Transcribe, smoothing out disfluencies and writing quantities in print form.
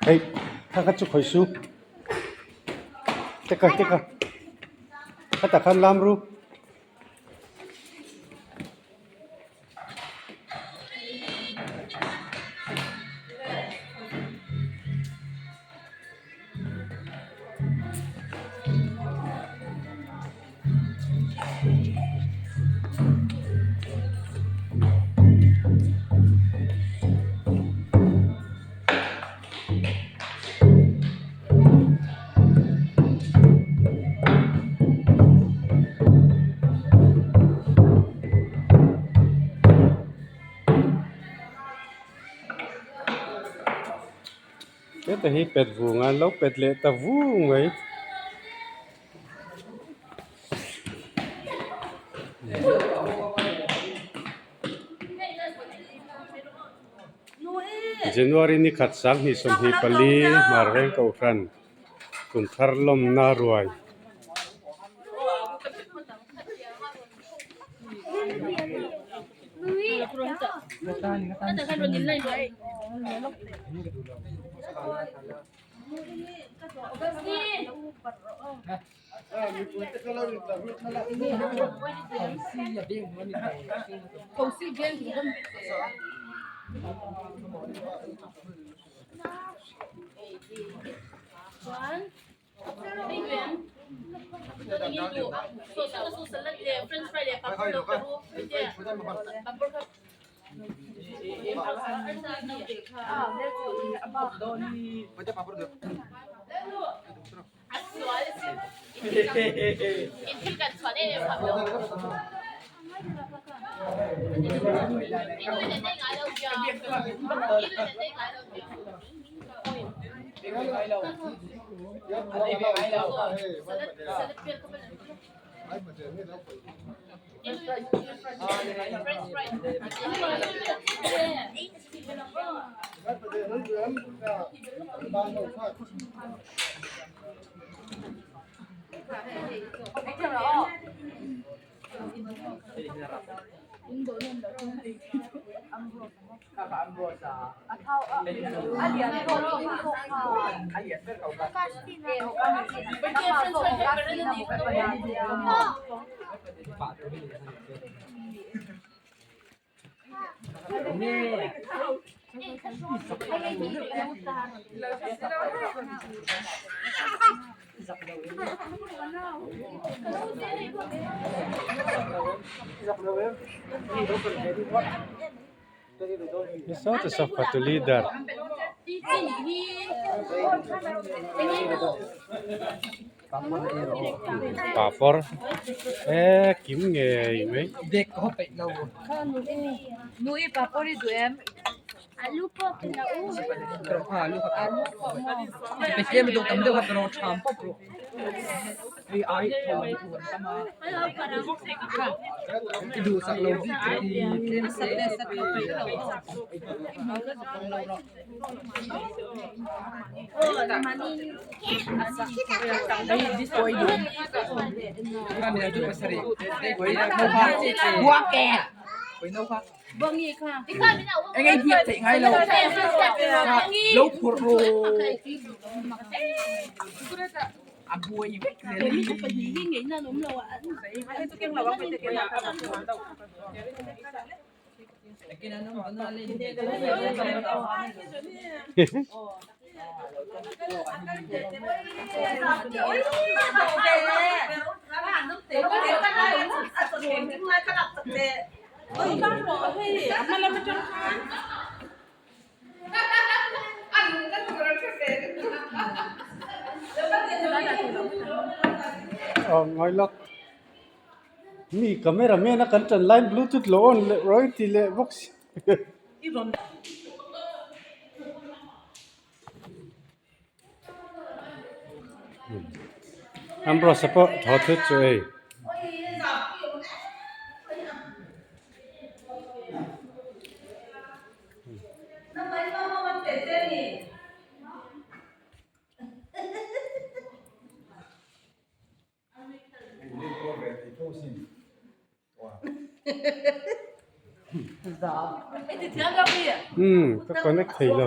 Hei kha kha chu khawi su teka teka khatah khan lam ru. Heta hi pet vung a an lo pet leh ta vung mai. January ni khat 2024 Hmarveng Kohhran kum thar lawmna ruai. Saw chu fatu leader. Papawr e kim ngei mai. Aw ngawi lawk mi camera man a kan tan laiin bluetooth lo on leh rawih ti leh bawk si. Ambrose a pawh thaw thut chu ei. Umm ka connect thei lo.